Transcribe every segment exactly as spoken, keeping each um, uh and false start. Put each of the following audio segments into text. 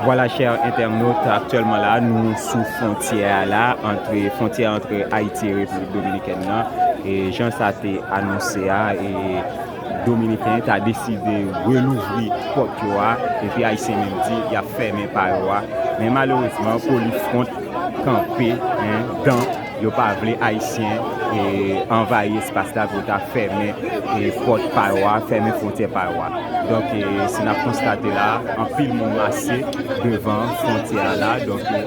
Vwala, chè entènot, aktyèlman la, nou sou fwontyè a la, antre, fwontyè antre Ayiti e Repiblik Dominikèn nan. E jan sa te anonse a, e Dominiken ta deside relouvri pòt yo a, epi Ayisyen menm di y ap fèmen pa yo a. Men malerezman, Polifront kanpe, en, dan yo pa vle Ayisyen, e, anvayi espas la pou yo ta fèmen, e, pòt pa yo a, fèmen fwontyè pa yo a. Donk, e, si n ap konstate la, anpil moun mase devan fwontyè a la. Donk, e,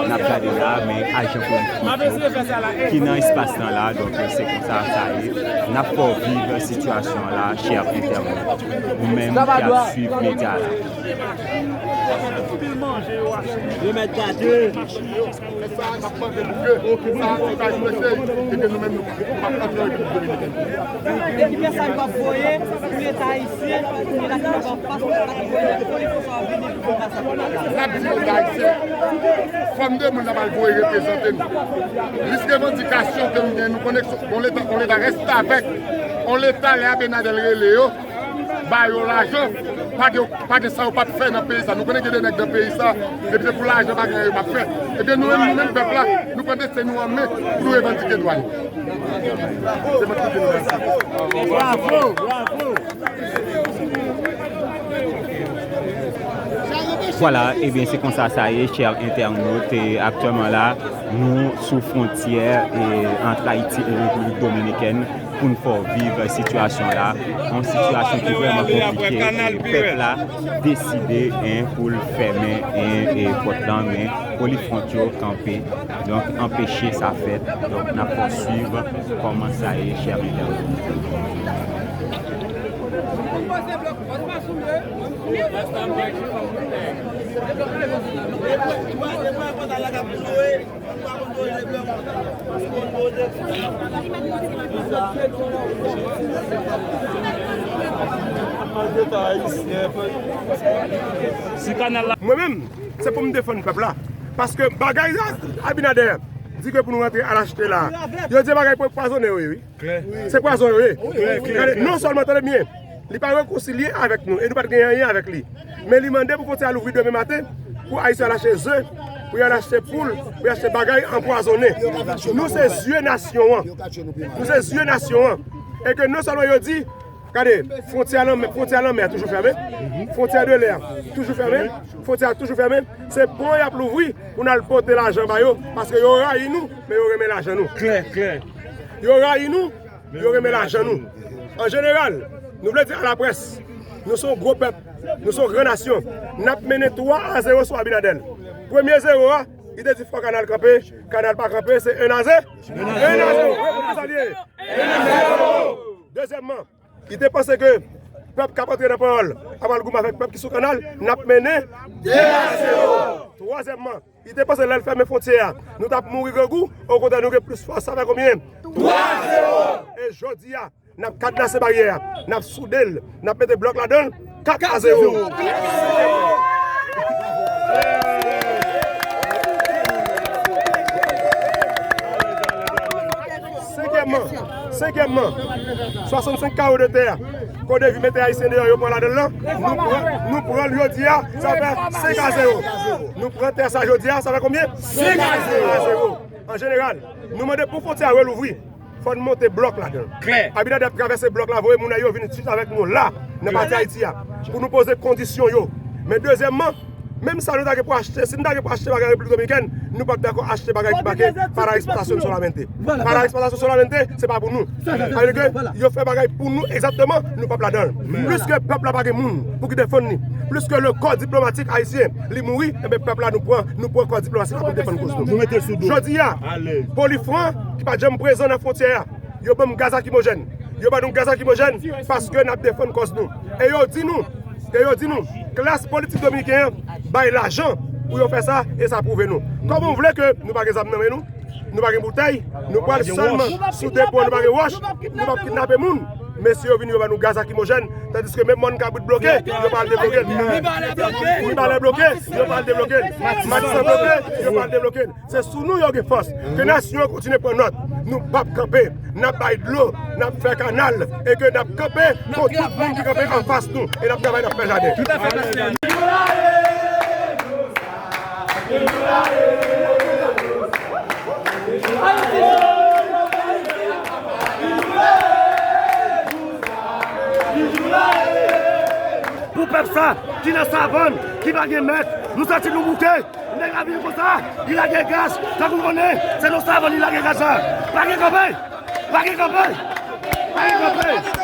n ap gade la, men ajan Polifront ki nan espas lan la. Donk, e, se konsa sa ye. N ap fè w viv sitiyasyon an la, chè entènot, ou menm ki ap swiv medya la. Remèt gate. Sa n ap mande pou ke sa tou ka respekte, e ke nou menm nou pa, nou pa antre Repiblik Dominikèn. E ki mesaj w ap voye pou Leta ayisyen, pou Leta ki nan fas, pou Leta ki voye Polifront sa vini pou fè sa pou Leta? N ap di Leta ayisyen, fòm de moun n ap al voye reprezante nou. Lis revandikasyon ke nou gen, nou konnen yon Leta, yon Leta restavèk, yon Leta lè Abinader rele yo, ba yo lajan, pa gen, pa gen sa yo p ap fè nan peyi sa. Nou konnen gen de nèg nan peyi sa, epi se pou lajan pa gen yo p ap fè. Ebyen, nou menm, nou menm pèp la, nou pran desten nou an men pou nou revandike dwa nou. Se mwen ki di nou mèsi. Bravo, bravo. Vwala, ebyen, se konsa sa ye, chè entènot. E aktyèlman la, nou sou fwontyè, e, ant Ayiti e Repiblik Dominikèn. Pou n fè w viv sitiyasyon la, yon sitiyasyon ki vrèman konplike, e pèp la deside, en, pou l fèmen, en, e pòt lan, men Polifront yo kanpe, donk anpeche sa fèt. Donk, n ap fè w swiv kòman sa ye, chè entènot. Mwen menm, se pou m defann pèp la. Paske bagay Abinader di ke pou nou rantre al achte la, yo di bagay pou pwazonnen yo ye, wi. Se pwazon yo ye. Gade, non sèlman, tande byen, li pa rekonsilye avèk nou e nou pa t gen anyen avèk li. Men li mande pou fwontyè a louvri demen maten, pou Ayisyen al achte ze, pou y al achte poul, pou y achte bagay anpwazonnen. Nou se zye nasyon an. Nou se zye nasyon an. E ke non sèlman yo di, gade, fwontyè lanmè, fwontyè lanmè a toujou fèmen, fwontyè de lè a toujou fèmen, fwontyè a toujou fèmen. Se pon y ap louvri pou n al pote lajan ba yo, paske yo rayi nou, men yo renmen lajan nou. Klè, klè. Yo rayi nou, yo renmen lajan nou. An jeneral, nou vle di alaprès, nou se yon gwo pèp, nou se yon gran nasyon. N ap mennen twa a zewo sou Abinader. Premye zewo a, li te di fò kanal kanpe, kanal pa kanpe, se en a zewo. En a zewo. Wi, pou sa l ye. Dezyèmman, li te panse ke pèp k ap antre nan pawòl ap al goumen avèk pèp ki sou kanal, n ap mennen de a zewo. Twazyèmman, li te panse lè l fèmen fwontyè a, nou t ap mouri grangou, okontrè nou gen plis fòs, sa fè konbyen? Twa a zewo! E jodi a, n ap kadnase baryè a, n ap soude l, n ap mete blòk ladan l, kat a zewo. Senkyèmman, senkyèmman, swasannsenk kawo de tè a, Kodevi mete Ayisyen deyò, yo pran ladan l lan, nou pran, nou pran l jodi a, sa fè senk a zewo. Nou pran tè sa jodi a, sa fè konbyen? Senk a zewo. An jeneral, nou mande pou fwontyè a relouvri, fò n monte blòk ladan l. Klè. Abinader ap travèse blòk la, voye moun nan yo vin chita avèk nou la, nan pati Ayiti a, pou nou poze kondisyon yo. Men dezyèmman, menm sa nou ta gen pou achte, si nou ta gen pou achte bagay Repiblik Dominikèn, nou p ap dakò achte bagay ki make para exportación solamente. Para exportación solamente, se pa pou nou. Sa vle di ke yo fè bagay pou nou egzakteman, nou p ap ladan l. Pliske pèp la pa gen moun pou ki defann li, pliske le kò diplomatik ayisyen li mouri, enben pèp la nou pran, nou pran kò diplomatik la pou defann koz nou. Jodi a, Polifront ki pa t janm prezan nan fwontyè a, yo ban m gaz lakrimojèn. Yo ban nou gaz lakrimojèn paske n ap defann kòz nou. E yo di nou, e yo di nou, klas politik dominiken an bay lajan pou yo fè sa, e sa pwouve nou. Kòman w vle ke nou pa gen zam nan men nou? Nou pa gen boutèy, nou pral sèlman sou depo, nou pa gen wòch, nou p ap kidnape moun. Mesye yo vini, yo ban nou gaz lakrimojèn, tandiske menm mòn kabrit bloke, yo pral debloke l. Mibalè bloke, yo pral debloke l. Matisan bloke, yo pral debloke l. Se sou nou yo gen fòs. Ke nasyon an kontinye pran nòt. Nou p ap kanpe. N ap bay dlo, n ap fè kanal, e ke n ap kanpe kont tout moun ki kanpe anfas nou. E n ap travay, n ap fè jaden. Tout à fait, pastè. Nou leve! Pou pèp sa ki nan savann, ki pa gen mèt, nou santi nou bouke. Nèg la vini konsa, li lage gaz, tankou konnen se nan savann li lage gaz la. Pa gen kanpe, pa gen kanpe, pa gen kanpe.